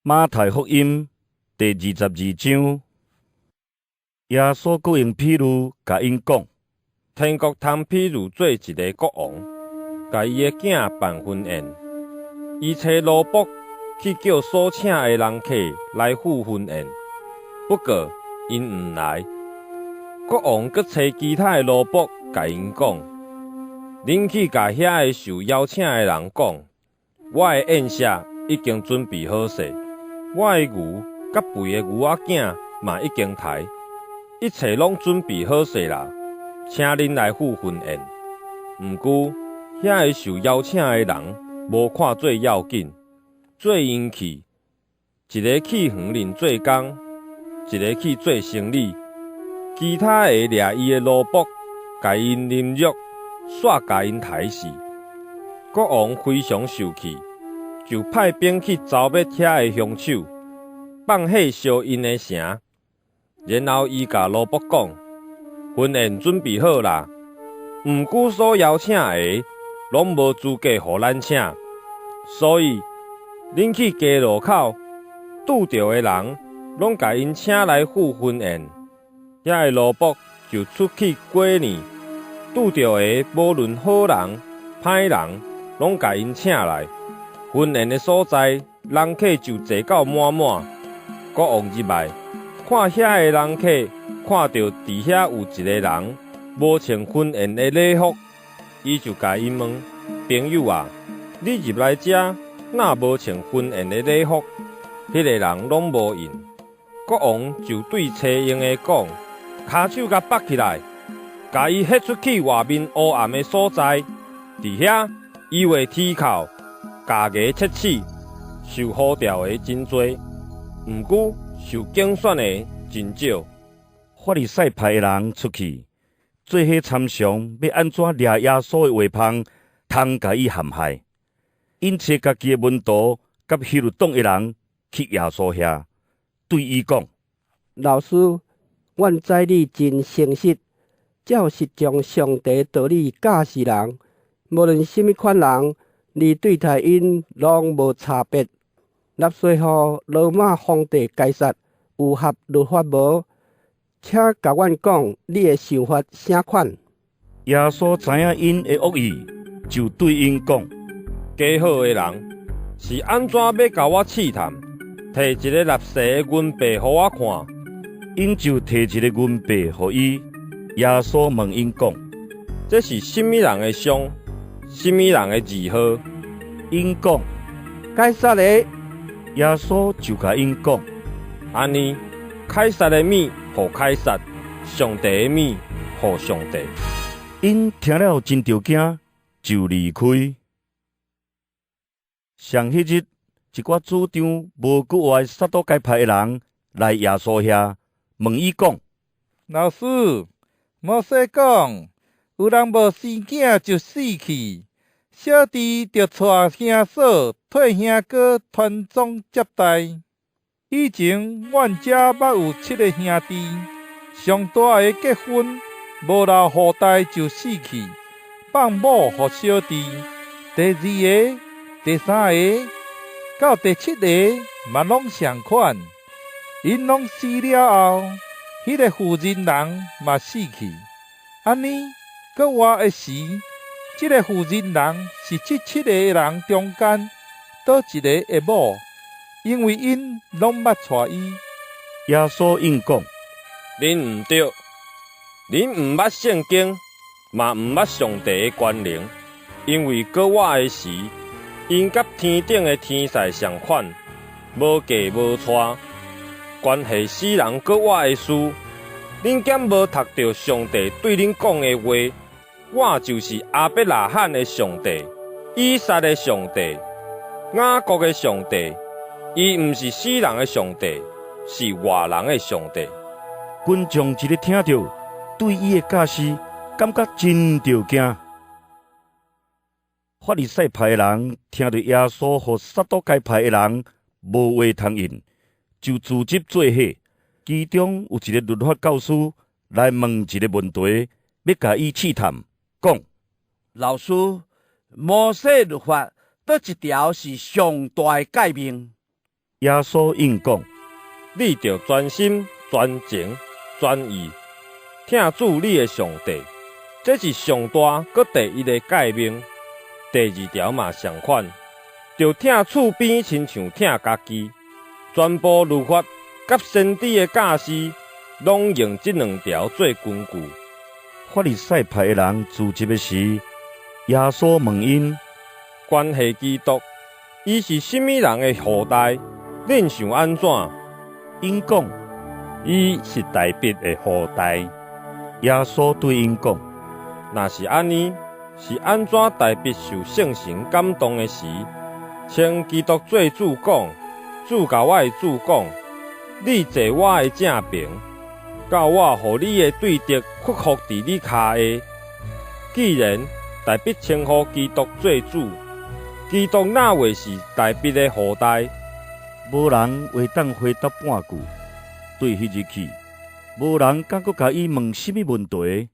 馬太福音第22章，耶穌閣用譬喻共𪜶講：天國通比喻做一个國王，共伊的囝辦婚宴。伊差奴僕去叫所請的人客來赴婚宴，不過𪜶毋來。國王閣差其他的奴僕，共𪜶講：恁去共遐个受邀請的人講，我的宴席已經準備好勢，我的牛佮肥的牛仔囝嘛已經刣，一切攏準備好勢啦，請恁來赴婚宴。毋過，遐个受邀請的人無看做要緊，做𪜶去，一个去園林做工，一个去做生理，其他的掠伊的奴僕，共𪜶凌辱，煞共𪜶刣死。國王非常受氣，就派兵去剿滅遐个兇手，放火燒𪜶的城。然後伊共奴僕講：婚宴準備好啦，毋過所邀請的攏無資格予咱請，所以恁去街路口拄著的人，攏共𪜶請來赴婚宴。遐个奴僕就出去過年，拄著的無論好人歹人，攏共𪜶請來。婚宴的所在，人客就坐到滿滿。國王入來，看遐个人客，看著佇遐有一个人無穿婚宴的禮服，伊就共伊問：朋友啊，你入來遮，哪無穿婚宴的禮服？彼个人攏無應。國王就對差𪜶的講：跤手共縛起來，共伊彼出去外面烏暗的所在，佇遐伊會啼哭，咬牙切齒。受呼召的真濟，毋過受揀選的真少。法利賽派的人出去，做伙參詳欲按怎掠耶穌的話蜂，通共伊陷害。𪜶差家己的門徒佮希律黨的人去耶穌遐，對伊講：老師，阮知你真誠實，照實將上帝道理教示人，無論啥物款人，你對待𪜶攏無差別。納稅予羅馬皇帝該撒有合律法無？請共阮講你的想法啥款？耶穌知影𪜶的惡意，就對𪜶講：計好的人是按怎欲共我試探？提一个納稅的銀幣予我看。𪜶就提一个銀幣予伊。耶穌問𪜶講：這是啥物人的像？啥物人的字號？𪜶講：該撒的。耶穌就共𪜶講：按呢，凱撒的物予凱撒，上帝的物予上帝。𪜶聽了真著驚，就離開。上彼日，一寡主張無閣活的撒都該派的人來耶穌遐，問伊講：老師，摩西講，有人無生囝就死去，小弟著娶兄嫂替兄哥傳宗接代。以前阮遮捌有七个兄弟，上大的結婚，無留後代就死去，放某予小弟。第二个、第三个到第七个嘛攏仝款。𪜶攏死了後，彼个婦人人嘛死去。按呢，閣活的時，這个婦人人是這七个人中間佗一个的某？因為𪜶攏捌娶伊。耶穌應講：恁毋對，恁毋捌聖經，嘛毋捌上帝的權能，因為閣活的時，𪜶佮天頂的天使仝款，無嫁無娶。關係死人閣活的事，恁敢無讀著上帝對恁講的話？我就是亞伯拉罕的上帝，以撒的上帝，雅各的上帝。伊毋是死人的上帝，是活人的上帝。群眾一咧聽著，對伊的教示感覺真著驚。法利賽派的人聽著耶穌予撒都該派的人無話通應，就組織做伙。其中有一个律法教師來問一个問題，欲共伊試探，講：老師，摩西律法佗一條是上大的誡命？耶穌應講：你著全心、全情、全意疼主你的上帝，這是上大閣第一个誡命。第二條嘛相款，著疼厝邊親像疼家己。全部律法佮先知的教示，攏用這兩條做根據。法利賽派的人聚集的時，耶穌問𪜶：關係基督，伊是啥物人的後代？恁想按怎？𪜶講：伊是大衛的後代。耶穌對𪜶講：若是按呢，是按怎大衛受聖神感動的時，稱基督做主講：主共我的主講：你坐我的正爿，到我予你的對敵屈服佇你跤下。既然大衛稱呼基督做主，基督哪會是大衛的後代？無人會當回答半句。對彼日起，無人敢閣共伊問啥物問題。